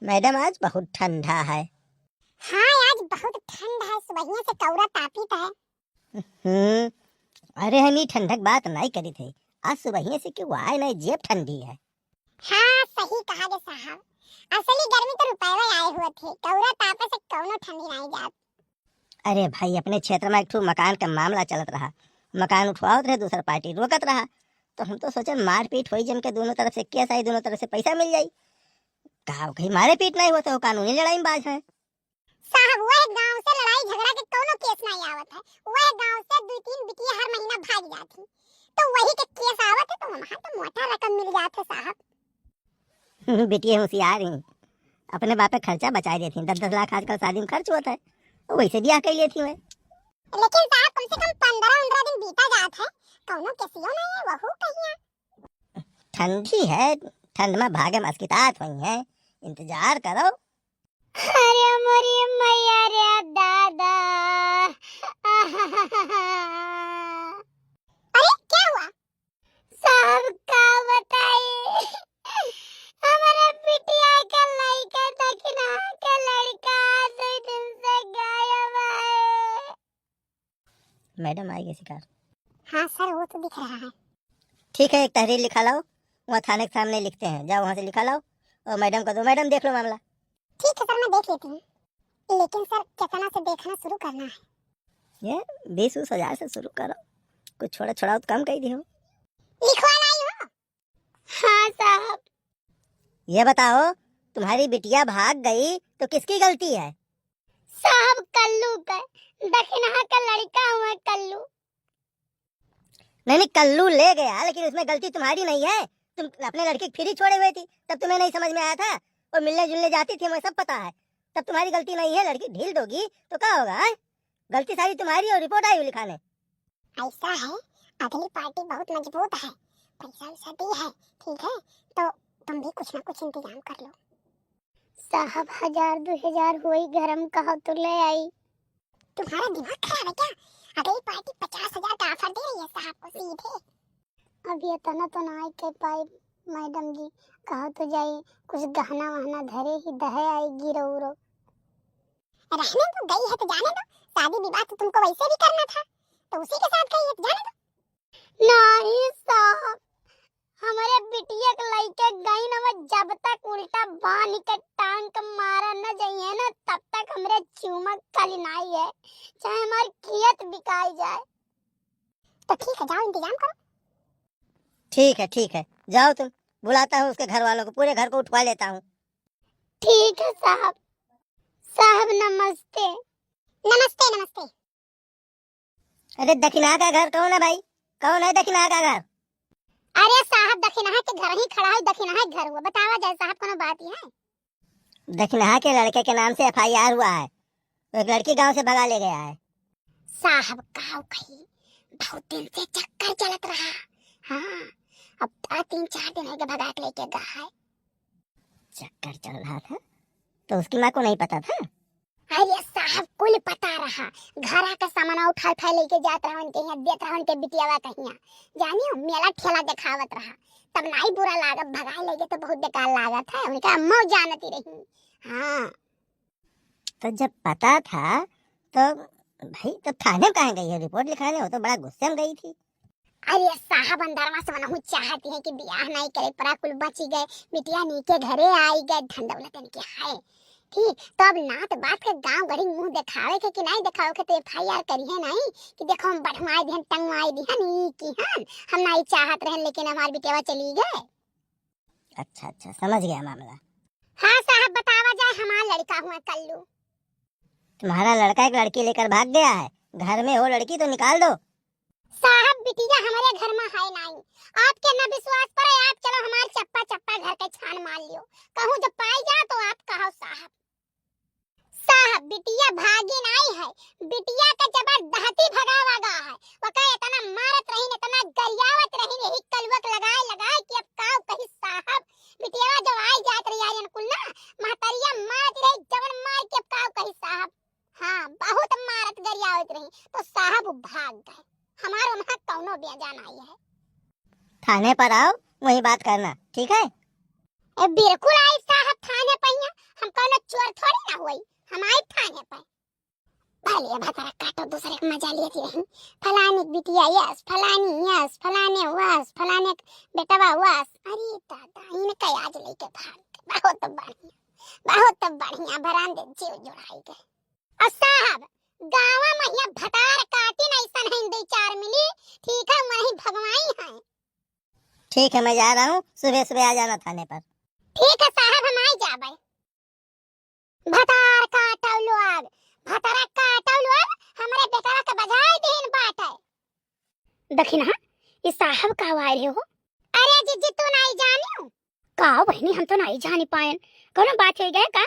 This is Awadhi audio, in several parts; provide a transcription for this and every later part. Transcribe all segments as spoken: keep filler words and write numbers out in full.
मैडम, आज बहुत ठंडा है। हाँ, आज बहुत ठंड है, सुबहिया से कौरा तापित है। हम्म, अरे हम ई ठंडक बात नाई करित है, आज सुबहिया से केहू आए नाई, जेब ठंडी है। हाँ, सही कहा गे साहब, असली गर्मी तो रुपयवा आए हुए थे, कौरा तापे से कौनो ठंडी नाई जात। अरे भाई, अपने क्षेत्र में एक ठो मकान का मामला चलत रहा, मकान उठवावत रहे, दूसर पार्टी रोकत रहा, तो हम तो सोचे मारपीट होई, जम के दोनों तरफ से केस आई, दोनों तरफ से पैसा मिल जाई। का कहीं मारे पीट नहीं होता हो, कानूनी लड़ाई में बाज है। साहब, वह गांव से लड़ाई झगड़ा के कौनो केस नहीं आवत है, वह गांव से दो तीन बिटिया हर महीना भाग जात ही, तो वही के केस आवत है, तो वहाँ तो मोटा रकम मिल जात है साहब। बिटिया होशियार ही, अपने बापे खर्चा बचाए देती, दस दस लाख आजकल शादी में खर्च होता है, तो वैसे ब्याह कर लेती है। लेकिन साहब, कम से कम पन्द्रह उन्द्रह दिन बीता जात है, कौनो केसियो नहीं है, वहू कहिया। ठंडी है, ठंड में भागे मस्कितात हुई है, इंतजार करो। अरे मोरी मैया रे दादा। अरे क्या हुआ? साहब का बताई, हमारे बिटिया का लइका दखिना के लड़का दो दिन से गायब है। मैडम आई गई शिकार। हाँ सर, वो तो दिख रहा है। ठीक है, एक तहरीर लिखा लाओ, वहाँ थाने के सामने लिखते हैं, जाओ वहाँ से लिखा लाओ और मैडम को दो, मैडम देख लो मामला। ठीक है सर, मैं देख लेती हूँ, लेकिन सर कितना से देखना शुरू करना है? ये बीस उस हजार से शुरू करो, कुछ छोड़ा छोड़ा तो कम कही दियो। लिखवा लाई हो? हाँ साहब। ये बताओ, तुम्हारी बिटिया भाग गई तो किसकी गलती है? साहब, कल्लू का, दखिनहा का लड़का हुआ कल्लू। नहीं नहीं, कल्लू ले गया, लेकिन उसमें गलती तुम्हारी नहीं है। तुम अपने लड़की को फ्री छोड़े हुए थी, तब तुम्हें नहीं समझ में आया था? वो मिलने जुलने जाती थी, हमें सब पता है। तब तुम्हारी गलती नहीं है, लड़की ढील दोगी तो क्या होगा, हैं? गलती सारी तुम्हारी और रिपोर्ट आई हुई लिखाने। ऐसा है, अगली पार्टी बहुत मजबूत है, पैसा वैसा दी है, ठीक है, तो तुम भी कुछ ना कुछ इंतजाम कर लो। साहब, हजार दो हजार होई घर में, कहो तो ले आई। तुम्हारा दिमाग खराब है क्या? अगली पार्टी पचास हजार का ऑफर दे रही है साहब को सीधे। अब ये तना तो ना आई कह पाई मैडम जी, कहो तो जाई, कुछ गहना वहना धरे ही दहे आई गिरो उरो। रहने दो, गई है तो जाने दो, शादी विवाह तो तुमको वैसे भी करना था, तो उसी के साथ गई है तो जाने दो। नहीं साहब, हमरे बिटिया के लइके गई न, वो जब तक उल्टा बांध के टांग के मारा न जाइए ना, तब तक हमरे चूमा खाली नाई है, चाहे हमार खेत बिकाई जाए। तो ठीक है, जाओ इंतजाम करो। ठीक है, ठीक है, जाओ तुम, बुलाता हूँ उसके घर वालों को, पूरे घर को उठवा लेता हूँ। ठीक है साहब। साहब नमस्ते। नमस्ते, नमस्ते। अरे दखिनहा का घर कौन है भाई? कौन है दखिनहा का घर? अरे साहब, दखिनहा के घर ही खड़ा है, दखिनहा के घर हुआ, बतावा जाए साहब, कोनो बात ही है? दखिनहा के लड़के के नाम से एफ आई आर हुआ है, वो एक लड़की गांव से भगा ले गया है। साहब का कही, बहुत दिन से चक्कर चलत रहा। हाँ, अब तो तीन चार दिन हो गए भगा के लेके गया है। चक्कर चल रहा था तो उसकी माँ को नहीं पता था? अरे साहब, कुल पता रहा। घरा का सामान उठा उठा लेके जात रहा उनके यहाँ, देत रहा उनके बिटियावा के यहाँ। जानियो, मेला ठेला देखावत रहा, तब नाई बुरा लागत, भगाए लेके तो बहुत बेकार लागत है, उनका अम्मा जानती रही। हाँ। तो जब पता था तो भाई, तो थाने में काहे गई है रिपोर्ट लिखाने? वो तो बड़ा गुस्से में गई थी। अरे साहब, अंदरवा से मनहू चाहती है कि बियाह नहीं करे, परा कुल बची गए, बिटिया नीके घरे आई गए, धन दौलत इनके है। ठीक, तो अब नात बात के गांव गढ़ी मुंह देखावे के कि नहीं देखावे के, तो एफ आई आर करी है नहीं कि देखो हम बढ़वाई दिहन, टंगवाई दिहन, ई की हन, हम नहीं चाहत रहन, लेकिन हमार बिटिया चली गए। अच्छा, अच्छा, समझ गया मामला। हाँ साहब, बतावा जाए, हमार लड़का हुआ कल्लू। तुम्हारा लड़का एक लड़की लेकर भाग गया है, घर में हो लड़की तो निकाल दो। साहब, बिटिया हमारे घर में है नहीं, आपके न विश्वास पड़े, आप चलो हमार चप्पा चप्पा घर के छान मार लियो, कहूँ जब पाई जा तो आप कहो साहब। साहब, बिटिया भागी नाई है, बिटिया के जबरदस्ती भगावा गा है। ओका इतना मारत रहीन, इतना गरियावत रहीन, यही कलुआ के लगाए लगाए कि अब काव कही साहब। बिटिया जब आई जात रही आर्यन कुल ना, महतरिया मारत रही, जवन मार के अब काव कही साहब। हाँ, बहुत मारत गरियावत रही, तो साहब भाग गए। हमार वहाँ कौनो बेजा नाई है। थाने पर आओ, वहीं बात करना, ठीक है? ए, बिल्कुल आई साहब थाने पहिया, ये भतारा काटो, दूसरे के मजा लेती रही। फलानी के बिटिया यस, फलानी यस, फलाने वस, फलाने के बेटवा वस। अरे दादा, इनका आज लेके भाग के। बहुत बढ़िया, बहुत बढ़िया, बरान दे जीव जुड़ाई गए। और साहब, गाँव में यहाँ भतार काटिन ऐसन है, दो चार मिली, ठीक है, वहीं भगवाई हैं। ठीक है, मैं जा रहा हूँ, सुबह सुबह आ जाना थाने पर। ठीक है साहब, हम आई जाबे। भतार काटो लोग, भतारा काटो लोग, हमरे बेटवा के बजाय देन बाटे। दखिनहा, ई साहब का आए रहे हो? अरे जिज्जी, तू नाई जानियो? का बहिनी, हम तो नाई जानी पाएन, कौनो बात हो गए का?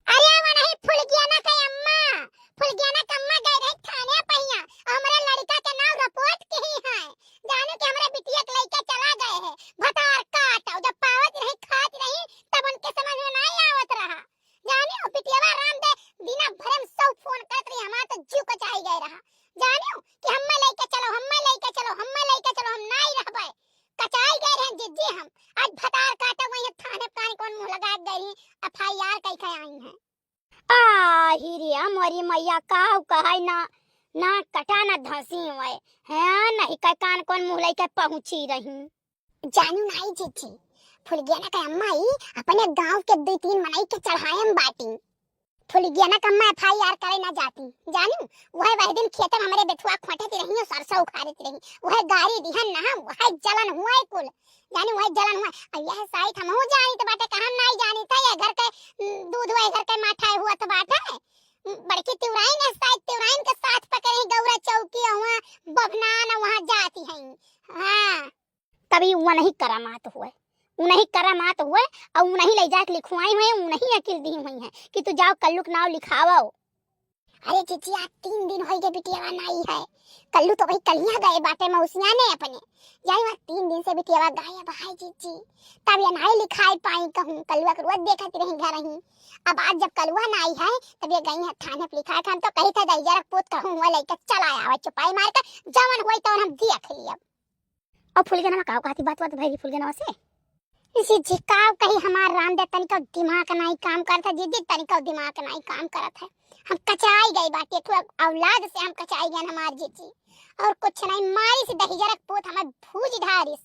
अरे वो नहीं, फुलगियाना के अम्मा, फुलगियाना के अम्मा गए रही थाने पहिया, हमरे लड़का के नाम रिपोर्ट की ही है, जानो कि हमरे बिटिया के लइके चला गए है। भतार काट, और जब पावत रही, खात रही, तब उनके समझ में नाई आवत रहा। जाने हो, बिटियावा राम दे दिना भरे में सौ फोन करत रही, हमार तो जीव कचाई गए रहा। जाने हो कि हम्मे लइके चलो, हम्मे लइके चलो, हम्मे लइके चलो, हम नाई रहबे। कचाई गए रहे जिज्जी हम। आज भतार काटा वही थाने पानी कौन मुँह लगा गई, एफ आई आर कई के आई हैं। आ, ही रे, मोरी मैया, का कहै ना, ना कटा ना धसी हुए। हैं, नहीं कह कान कौन मुँह लइके पहुँची रही। जानू नाई जिज्जी, फुलगियाना के अम्मा ई अपने गाँव के दो तीन मनई के चढ़ाए में बाटी। फुलगियाना के अम्मा एफ आई आर करे ना जाती, जानू, वह, वह दिन खेते में हमरे बेथुआ खोंटत रही और सरसों उखाड़त रही, वह गारी दिहन ना, वह जलन हुआ है कुल, जानू, वह जलन हुआ है। अब यह साइत हमहू जानी तो बाटे, कहम नाई जानी था, ये घर के, उम, दूध वह घर के माठाए हुआ तो बाटे। उम, बड़की तिवराइन है, साइत तिवराइन के साथ पकड़े गौरा चौकी हुआ, बभनान वहाँ जाती है। हाँ। तभी उनही करामात हुए, उनही करामात हुए, और उनही ले जाके लिखवाई हुए, उनही अकिल दी हुई हैं कि तू जाओ कल्लू के नाव लिखावो। अरे जिज्जी, आज तीन दिन होई गए बिटियावा नाई है, कल्लू तो वही कलिया गए बाटे मौसिया ने अपने, जाई वहाँ तीन दिन से बिटियावा गायब है जिज्जी, तब ये नाई लिखाई पाई कहूँ, कलुआ के रोज देखत रही घर ही, अब आज जब कलुआ नाई है तब ये गई है थाने पे लिखाए, हम तो कही थे दहिजरा के पूत कहूँ हुआ लेके चला आवा चुपाई मार के, जवन हुई तो हम देख लियब। और फुलगेनवा का कहती बात बात भैरी फुलगेनवा से? जिज्जी का कही हमार राम दे, तनिको दिमाग नाई काम करत है जिज्जी, तनिको दिमाग नाई काम करत है। हम कचराई गई बाटी, एक ठो औलाद से हम कचराई गए हमार जिज्जी। और कुछ नाई, मारिस दहिजरा के पूत हमें भूज ढारिस।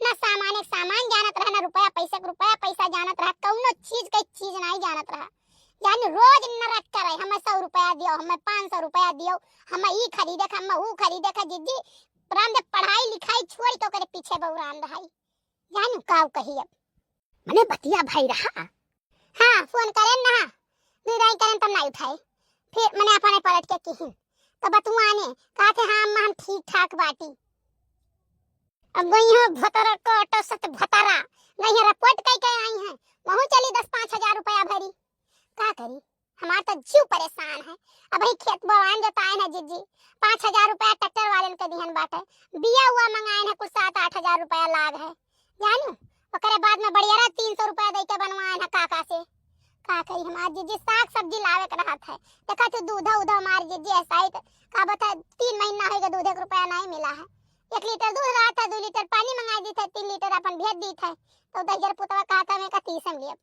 ना सामान के सामान जानत रहा, ना रुपया पैसा के रुपया पैसा जानत रहा, कौनो चीज के चीज नाई जानत रहा। जान रोज नरक करे, हमें सौ रुपया दियो, हमें पाँच सौ रुपया दियो, हमें ई खरीदे के, हमें ऊ खरीदे के जिज्जी। राम दे पढ़ाई लिखाई छोड़ के ओकरे पीछे बौरान रहाई। जानू काव कही अब। मने बतिया भाई रहा। हाँ, फोन करेन ना, दुराई करेन तब ना उठाए। फिर मने अपने पलट के किहिन। तो बतुआने, कहा थे, "हाँ अम्मा, हम ठीक ठाक बाटी।" अब गई हो भतरा काटो सत भतरा, गई है रिपोर्ट कई के आई हैं। वहू चली दस पाँच हजार रुपया भरी। का करी? हमार तो जीव परेशान है। अब ही खेत बोवान जोताए ना जिज्जी, पाँच हजार रुपया ट्रैक्टर वालन के दिहन बाटे, बिया हुआ मंगाए ना कुल सात आठ हजार रुपया लाग है, जानू। ओकरे बाद में बढ़िया तीन सौ रुपया दे के बनवाए ना काका से। का करी हमार जिज्जी, साग सब्जी लावे के रहत है, देखा तू दूध उध हमार जिज्जी ऐसा ही तो, का बता, तीन महीना हो गया दूधे के रुपया नहीं मिला है। एक लीटर दूध रहा था, दो लीटर पानी मंगा दी था, तीन लीटर अपन भेज दी था, तो दहिजर पुतवा कहा था मैं का तीसम लियब।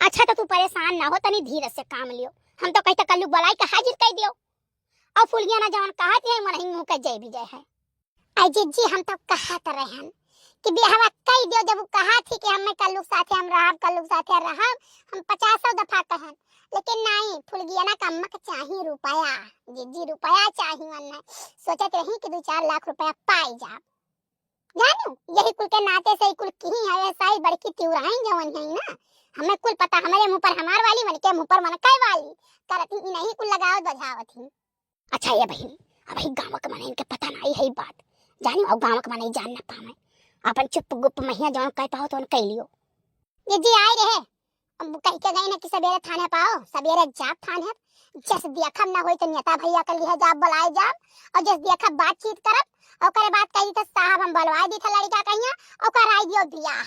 अच्छा तो तू परेशान ना हो, तनी धीरज से काम लियो। हम तो कही तो कल्लू बुलाई के हाजिर कर दियो। और फुलगियाना जवन कहत है, मन ही मुँह के जय विजय है। आई जिज्जी, हम तो कहत रहन कि बियाहवा कई दियो, जब उ कहत ही कि हमें कल्लू के साथे हम रहब, कल्लू के साथे रहब, हम पचासों दफा कहन, लेकिन नहीं, फुलगियाना के अम्मा के चाही रुपया, जिज्जी रुपया चाही। मन में सोचत रही कि दो चार लाख रुपया पाई जाब। जानू, यही कुल के नाते से कुल किही है, ऐसा ही बड़की तिउराइन जवन है ना, हमें कुल पता, हमारे मुँह पर हमार वाली, मन के मुँह पर मन के वाली, करत ही नहीं कुल लगावत बजावत ही। अच्छा ये बहिनी, अब ही गाँव के मनई इनके पता नहीं है बात, जानी, और गाँव के मनई जान ना पावे, अपन चुप गुप महिया जवन कह पाओ तो कह लियो। ये जी आए रहे, अब कह के गई ना कि सवेरे थाने पाओ, सवेरे जाब थाने, जस देखब ना होई तो नेता भैया के लिए जाब, बुलाए जाब, और जस देखब बातचीत करब, ओकरे बाद कही तो साहब हम बुलवाए दी था लड़का कहिया, और कराई दियो बियाह।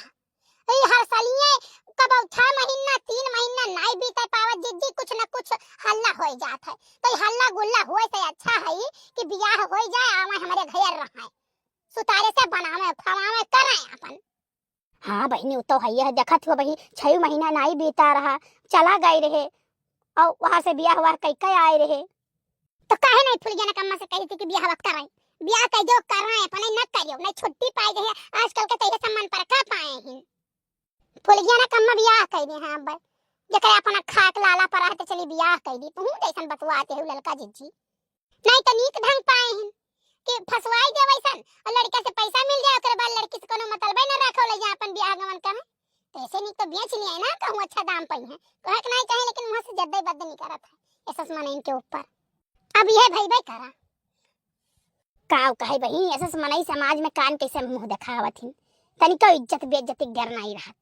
ई हर सालिए कब छह महीना, तीन महीना नाई बीते पावत जिज्जी, कुछ न कुछ हल्ला होई जात है। तो ई हल्ला गुल्ला होए से अच्छा है कि बियाह होई जाए, आवे हमारे घर रहे, सुतारे से बनावे, खवावे, करे अपन। हाँ बहिनी, उ तो है, यह देखत हो बहिनी, छह महीना नाई बीता रहा, चला गए रहे, और वहाँ से बियाह वाह कई के आए रहे। तो काहे नहीं फुलगिया नकम्मा से कही थी कि बियाह वक्त कराई? बियाह कह दो, कराए, अपने न करियो, नहीं छुट्टी पाई गई है। आजकल के तो ये सब मन पर का पाए हैं। फुलगिया नकम्मा बियाह कह दे हैं अब। जकरे अपना खाक लाला पर रहते चली बियाह कह दी। तू जैसन बतुआते हो ललका जिज्जी। नहीं तो नीक ढंग पाए हैं कि फंसवाई दे वैसन और लड़का से पैसा मिल जाए, ओकरे बाद लड़की से कोनो मतलबे न रखो, ले जा अपन बियाह गवन कहे। तो ऐसे नीक तो बेच लिए ना, कहूँ अच्छा दाम पाई है। कहे के नहीं चाहे, लेकिन वहाँ से जद्दे बद्दे नहीं करत है। ऐसा मन इनके ऊपर। अब ये भई भई करा। काव कहे बहिन, ऐसे मनई समाज में कान कैसे मुंह देखावत हिन? तनिको इज्जत बेइज्जती के डर नहीं रहत।